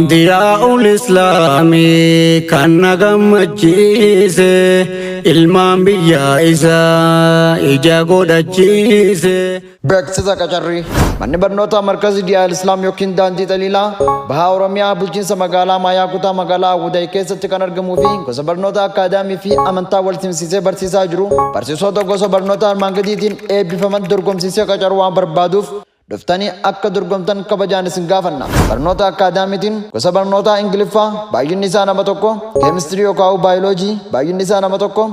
Diyaa'ul Islaamii kan na gammachiise, ilmaan biyyaa isaa ija godhachiise. Beeksisa qacarrii. Manni barnootaa Markazii Diyaa'il Islaam yookiin Daandii Xaliilaa Bahaa Oromiyaa, bulchiinsa magaalaa Maayaa, kutaa magaalaa Awuday keessatti kan argamuu fi gosa barnoota akkaadaamii fi amantaa wal simsiisee barsiisaa jiru, barsiisota gosa barnoota armaan gadiitiin eebbifaman dorgomsiisee qacaruu waan barbaaduuf, dhuftanii akka dorgomtan kabajaan isin gaafanna. Barnoota akkaadaamiitiin gosa barnootaa Ingiliffaa, baay'inni isaa nama 1, Keemistirii yookaan Baayoloojii, baay'inni isaa nama 1,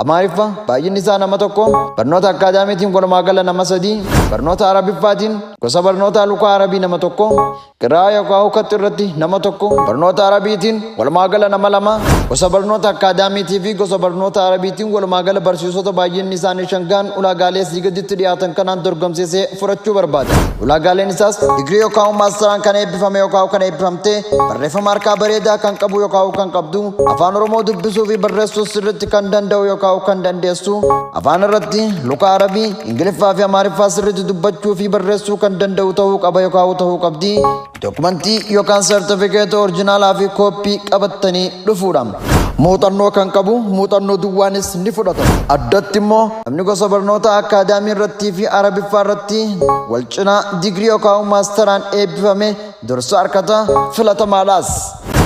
Amaariffa, baay'inni isaa nama 1, barnoota akkaadaamiitiin walumaa gala nama 3, barnoota Arabiffaatiin gosa barnootaa lukaa Arabii nama 1, Qiraa'aa yookaan khaxxi irratti nama 1, barnoota Arabiitiin walumaa gala nama 2, gosa barnoota akkaadaamiitii fi gosa barnoota Arabiitiin walumaa gala barsiisota baay'inni isaanii 5 gahan ulaagaalee asii gaditti dhiyaatan kanaan dorgomsiisee fudhachuu barbaada. Ulaagaaleen isaas, digirii yookaan maastaraan kan eebbifame yookaan kan eebbifamte, barreeffama harkaa bareedaa kan qabu yookaan kan qabdu, Afaan Oromoo dubbisuu fi barreessuu sirriitti kan danda'u yookaan kan dandeessu, afaan irratti luka Arabii, Ingiliffaa fi Amaariffaa sirriitti dubbachuu fi barreessuu kan danda'u ta'uu qaba yookaan ta'uu qabdi. Dokumentii yookaan seertifikeeta orijinaalaa fi kooppii qabattanii dhufuudha. Muuxannoo kan qabu muuxannoo duwwaanis ni fudhatama. Addatti immoo namni gosa barnoota akkaadaamii irrattii fi Arabiffaa irratti wal cinaa digirii yookaan maastaraan eebbifame dursa argata, filatamaadhaas.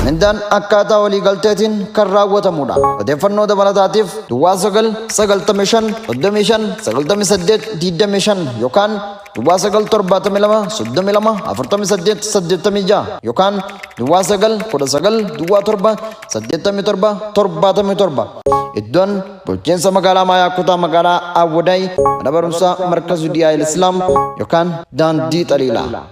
Mindaan akkaataa waliigalteetiin kan raawwatamudha. Odeeffannoo dabalataatiif duwwaa 9 95 35 98 25 yookaan duwwaa 9 72 32 48 86 yookaan duwwaa 9 19 07 87 77. Iddoon bulchiinsa magaalaa Maayaa, kutaa magaalaa Awwadaay, mana barumsaa Markazu Diyaa'il Islaam yookaan Daandii Xaliilaa.